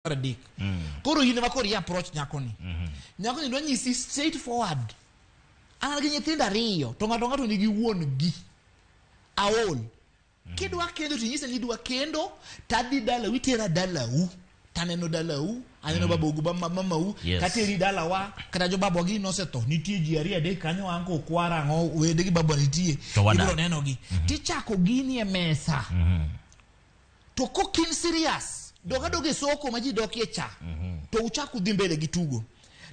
Mar adek. Koro in ema koro i approach nyakoni. Nyakoni dwa nyisi straight forward. An gi nyithindo ariyo to ng'ato ng'ato nigi wuon gi. Aol. Kidwa kendo to inyise ni idwa kendo tadhi dalau itera dalau. Taneno dalau, aneno babau gi mamau, tateri dalawa kata jobabwa gi nosetho. Nitie ji ariyo adek kanyo anko kwara ang'o wede gi babwa nitie. To wadak. Ibiro nenogi. Tichako gini e mesa. To kok in serious, dog adoga e soko ma ji dokie cha, to uchak udhi mbele gi tugo.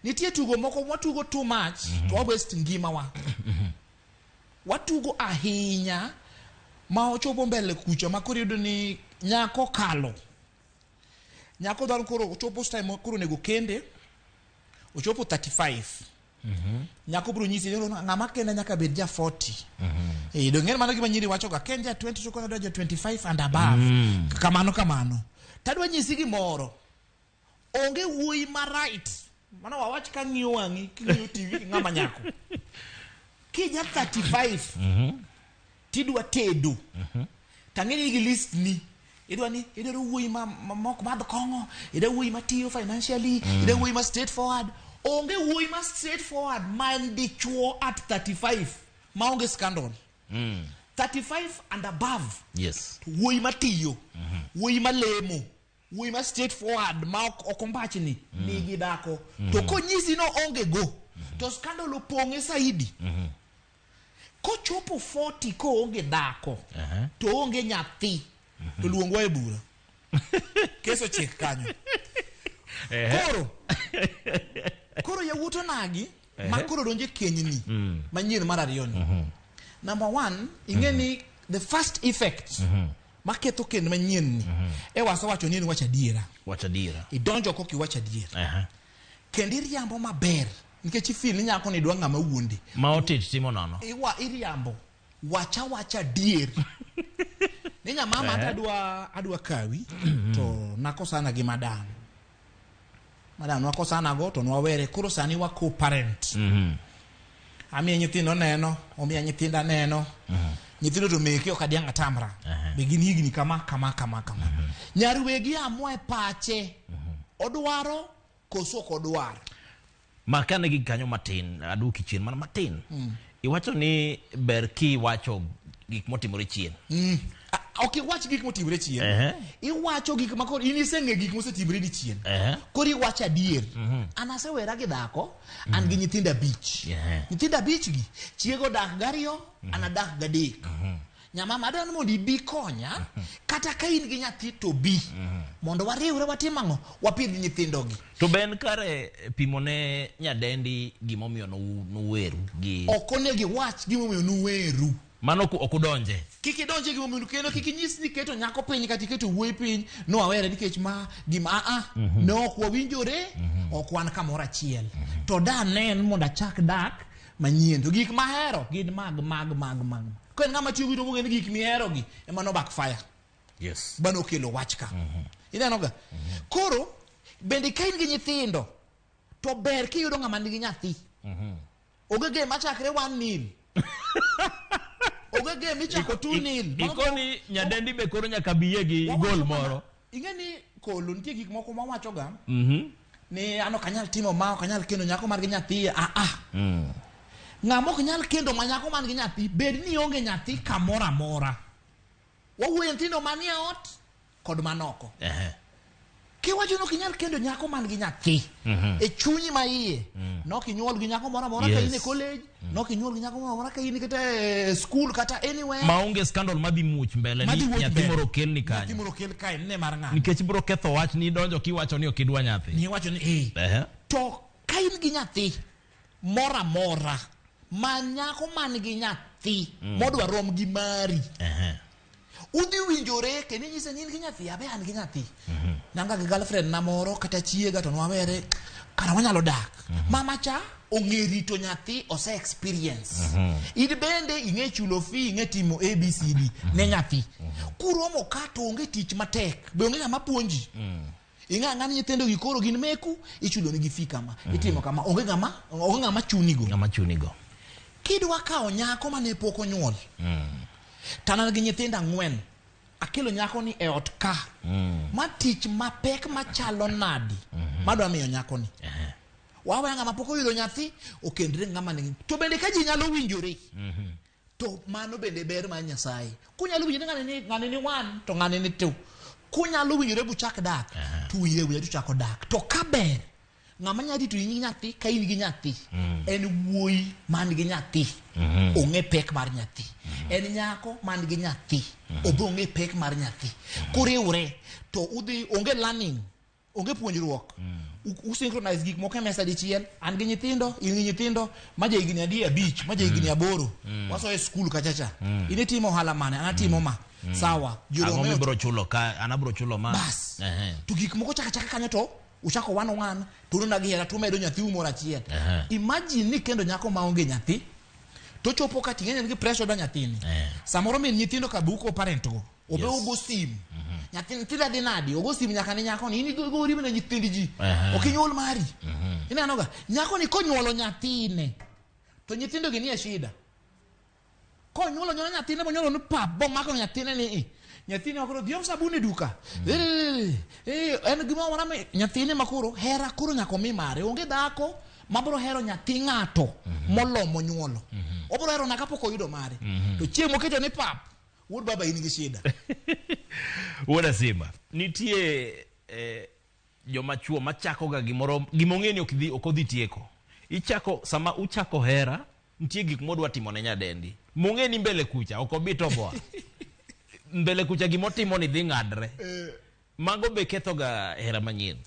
Nitie tugo moko mwatugo too much, to wa waste ngimawa. Watugo ahinya ma ochopo mbele kucha ma koro iyudo ni nyako kalo. Nyako dwaro koro ochopo time ma koro onego kende, ochopo 35. Nyako biro nyisi ni ng'ama kenda nyaka bed ja 40. Eh, donge mano gima nyiri wachoga, ka en ja 20 to koro adwa ja 25 and above. Kamano kamano. Tadwa nyisi gimoro. Onge wuoyi ma right. Mano wawach ka ng'iyo wang'i, king'iyo TV ng'ama nyako. Kija 35 tidwa tedo. Tang'e ni gi list ni. Idwa ni idwaro wuoyi ma, ma mok madh kong'o, idwa wuoyi matiyo financially, idwa wuoyi ma straight forward. Onge wuoyi ma straight forward ma en dichuo at 35 ma onge scandal. 35 and above. Wuoyi matiyo, wuoyi malemo, wuoyi ma straight forward ma ok ombachni nigi dhako. To konyisi no onge go, to scandal opong'e saidi. Kochopo 40 koonge dhako, to onge nyathi, to luongwa e bura. Kes ochik kanyo. Koro, koro yawuot onagi ma koro donjo e kenyni manyien mar ariyo ni. Number one, ing'e ni the first effect maketho kend manyien ni e wasewacho ni en wach adiera. Wach adiera. Idonjo kok iwacho adier. Kendo iriambo maber nikech ifeel ni nyako ni dwa ng'ama wuonde. Ma otich timo nono. Iwa iriambo. Wacha wacha adier. Ni nyamama ata adwa kawi to nakosana gi madam. Madam nwakosana go to nwawere koro sani wa co-parent. Amiye nyithindo neno, omiya nyithinda neno. Nyithindo to meke ok adiang' atamra. Be gin higni kama kama kama kama. Nyar wegi amua e pache. Odwaro koso ok odwar. Makane gi kanyo matin, aduoki chien mana matin. Iwacho ni ber kiwacho gik motimore chien. Ok iwach gik motimore chien. Iwacho gik ma koro in iseng'e gik mosetimore ni chien. Koro iwacho adier. An asewera gi dhako, an gi nyithindo abich. Nyithindo abich gi, chiego odak gariyo, an adak gadek. Nyamama adwaro ni mondo ibi konya, kata ka in gi nyathi to bi. Mondo wariwre watim ang'o? Wapidh nyithindogi. To be en kare pimo ne nyadendi gimomiyo nuweru gi... Ok onego iwach gimomiyo nuweru. Mano ok udonje. Kik idonje gimomiyo kendo kik inyis ni iketo nyako piny kata iketo wuoyi piny nwawere nikech ma gima a a ne ok wawinjore, ok wan kamoro achiel. To da nen mondo achak dak manyien. To gik mahero gin mag mag mag mag. Ka en ng'ama tiyo gi to ni gik mihero gi ema no backfire. Mano okelo wach ka. Ineno ga? Koro bende ka in gi nyithindo to ber kiyudo ng'ama nigi nyathi. Onge game machakre 1-0. Onge game michako 2-0. Ikoni nyadendi be koro nyaka biye gi gol moro. Ing'e ni kolo nitie gik moko mawacho ga. Ni an ok anyal timo ma, ok anyal kendo nyako mar gi nyathi. Ah ah. Ng'ama ok nyal kendo ma nyako man gi nyathi, bed ni onge nyathi kamoro amora. Wawuoyo nyithindo manie ot kod manoko. Kiwacho ni ok inyal kendo nyako man gi nyathi e chunyi ma iye, nok inyuol gi nyako moro amora ka in e college, nok inyuol gi nyako moro amora ka in kata e school kata anywhere. Maonge scandal madhi muoch mbele ni nyathi moro okel ni kanyo. Nyathi moro okel kae ne mar ng'ato. Nikech biro ketho wach ni idonjo kiwacho ni ok idwa nyathi. Ni iwacho ni eh. To ka in gi nyathi moro amora ma nyako man gi nyathi modwa rom gi mari. Udhi winjore kendo inyise ni in gi nyathi, abe an gi nyathi. Nanga gi girlfriend na moro kata chiega to nwawere kara wanyalo dak. Mama cha ong'e rito nyathi, ose experience. In bende ing'e chulo fee, ing'e timo ABCD ne nyathi. Kuromo ka to onge tich matek, be onge ng'ama puonji. Ing'e ang'ani nyithindo gi koro gin meku, ichulo nigi fee kama, itimo kama, onge ng'ama chunigo. Ng'ama chunigo. Kidwa kawo nyako mane pok onyuol, to an gi nyithindo ang'wen. Akelo nyakoni e ot ka. Ma tich mapek machalo nadi madwa miyo nyakoni. Waweyo ng'ama pok oyudo nyathi okendre ng'ama nigi. To bende ka ji nyalo winjore. To mano bende ber mar Nyasaye. Kunyalo winjore ng'ani ni ng'ani ni one to ng'ani ni two. Kunyalo winjore buchak dak to uyie wiye tuchako dak. To ka ber ng'ama nyalo rito in gi nyathi ka in gi nyathi en wuoyi man gi nyathi ong'e pek mar nyathi en nyako man gi nyathi obe ong'e pek mar nyathi kuriwre to udhi onge learning onge puonjruok U synchronize gik moko e mesa dichiel an gi nyithindo in gi nyithindo ma ja higni adi 5 ma ja higni 8 wasoyo e skul kacha cha in itimo ohala mane an atimo ma sawa Ang'o joromeo mibiro chulo ka an abiro chulo ma. bas Ehe. to gik moko chaka chaka kanyo to uchako wan wan to unona gi hera to umedo nyathiu moro achiel Aha. imagine ni kendo nyako maonge nyathi to chopo ka ting'e en gi pressure da nyathini Eh. samoro min nyithindo ka buko parent go obe Yes. ogo sim nyathi nyithindo dhi nadi ogo sim nyaka ne nyako ni in igori mana nyithind ji Aha. ok inyuol mari ineno ga nyako ni konyuolo nyathine to nyithindo gi nie shida konyuolo nyuolo nyathine monyuolo ni pap bomako nyathine ni i nyathine makoro dhi om sabun e duka Eh, en gima amora ma nyathine makoro hera koro nyaka omi mare onge dhako mabro hero nyathi ng'ato molo monyuolo obro hero na kapok oyudo mare to chieng' moketo ni pap wuod baba in gi shida Wuod Asimba, nitie joma chuo machako ga gimoro gima ong'e ni ok dhi ok odhi tieko. Ichako sama uchako hera, nitie gik modwa timo ne nyadendi. Mong'e ni mbele kucha ok obi toboa. Mbele kucha gimotimo ni dhi ng'adre. Mago be ketho ga hera manyien.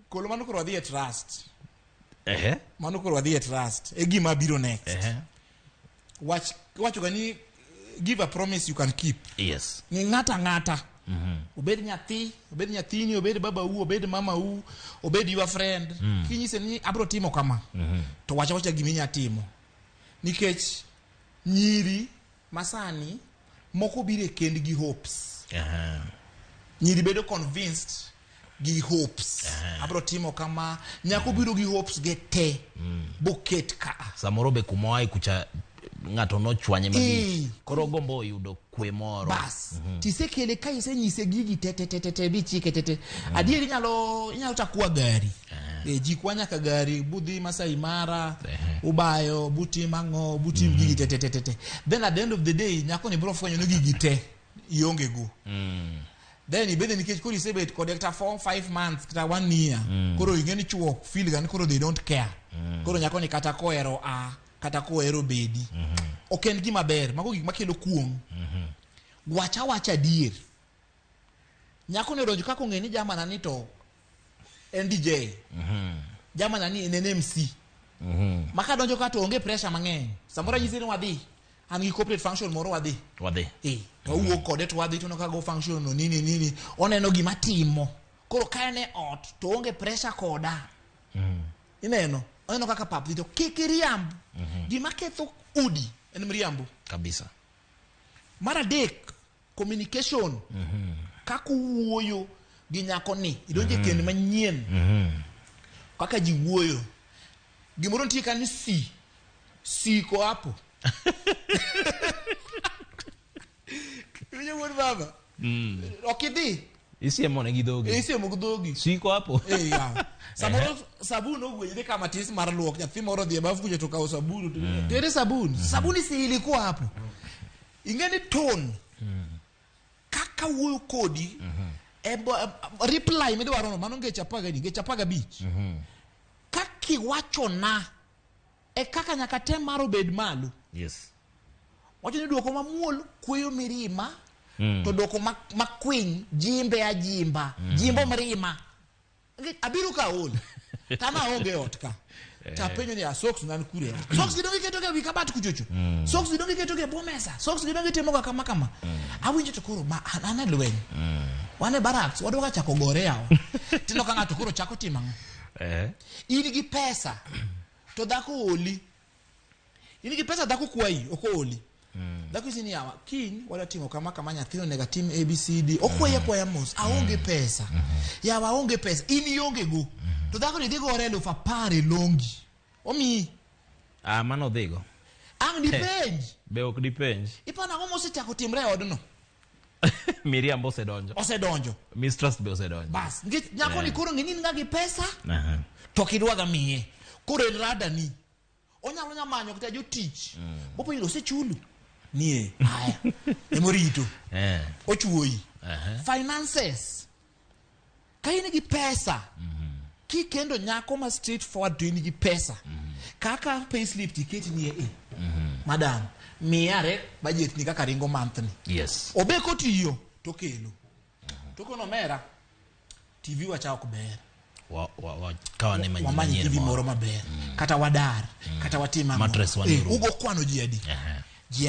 Kolo mano koro wadhi e trust. Ehe. Mano koro wadhi e trust. E gima biro next. Ehe. Wach wacho ga ni give a promise you can keep. Yes. Ni ng'ata ng'ata. Obed nyathi, obed nyathini, obed babau, obed mamau, obed your friend. Kinyise ni abro timo kama. To wacha wacha gima inya timo. Nikech nyiri masani moko biro e kend gi hopes. Aha. Nyiri bedo convinced gi hopes. Abro timo kama, nyako biro gi hopes ge te. Boket ka. Samoro be kuma oae kucha ng'ato nochwanye malich. Eh. Koro ogombo yudo kwe moro. Bas. Tisekele ka isenyise gigi te te te te te bichike te te. Adier inyalo inyalo chakwa gari. E, ji kwa nyaka gari budhi Masai Mara, ubayo, butim ang'o, butim gigi te te te te te. Then at the end of the day nyako ni bro fwenyo ni gigi te ionge go. Then ibede nikech koro isebet kode kata 4 5 months kata 1 year. Koro ing'e ni chuo feel ga ni koro they don't care. Koro nyako ni kata kohero a kata kohero bedi. Ok en gima ber, mago gik makelo kuong'. Wacha wacha adier. Nyako ni odonjo kaka ong'e ni jamana ni to en DJ. Jamana ni en MC. Ma kadonjo ka to onge pressure mang'eny. Samoro anyise ni wadhi. An gi corporate function moro wadhi. Wadhi. Eh, to awuok kode to wadhi to oneno ka go function no nini nini. Oneno gima timo. Koro ka en e ot to onge pressure koda. Ineno? Oneno kaka pap dhi to kik iriamb. Gima ketho udi en mriambo. Kabisa. Mar adek, communication. Kaka uwuoyo gi nyako ni, idonjo e kend manyien. Kaka ji wuoyo. Gimoro nitie ka ni si. Siko hapo. Iwinjo wuod baba? Ok idhi. Isiemo ne gi dhogi. Isiemo gi dhogi. Siko hapo. Eh, ya. Samoro sabun ogwenjre kama tis mar luok nyathi moro odhi e baf kucha to okawo sabun to ere sabun sabuni si ilikuwa hapo ing'e ni tone kaka wuoyo kodi reply midwaro no mano ngeche 10 ngeche 15 kakiwachona e kaka nyaka tem mar obed malo Yes. wacho ni duoko mamuol kweyo mirima to duoko makwiny jimbe ajimba jimbo mirima Abiro ka aol tana aonge ot ka tapenjo ni socks nan kure socks gi donge iketo ga e wi kabat kuchocho socks gi donge iketo ga e bwo mesa socks gi donge itimo ga kama kama awinjo to koro ma an an e lweny wan e barracks wadwa ga chako gore yawa tineno ka ng'ato koro chako timo ang'o In gi pesa to dhako oli in gi pesa dhako kwayi ok ooli dhako nyisi ni yawa kiny wadwa timo kama kama nyathino onego atim abcd okwayi akwaya mos aonge pesa yawa aonge pesa in ionge go to dhako ni dhi gore 10,000 e longi omiyi Ah, mano odhigo. ang' dipenj Be ok dipenj. iparo ang'o mosechako timre e odno Miriambo osedonjo. Osedonjo. Mistrust be osedonjo. Bas, nikech nyako ni koro ng'e ni in ga gi pesa Aha. to ok idwaga miye. Koro en radani. Onyalo nya manyo kata jotich. Bopo yudo osechulu. Nie, haya. Emorito. Ochuoyi. Finances. Ka in gi pesa, kikendo nyako ma straight forward to in gi pesa. Kaka payslip tiket nie e. Madam, miyare budget ni kaka ringo month ni. Obe kotiyo to kelo. To kono omera, TV wacha ok ber. Wa kawa ne Wamany manyien TV moro maber. Kata wadar, kata watim ang'o. Mattress wan Ugo kwano ji adi? Ji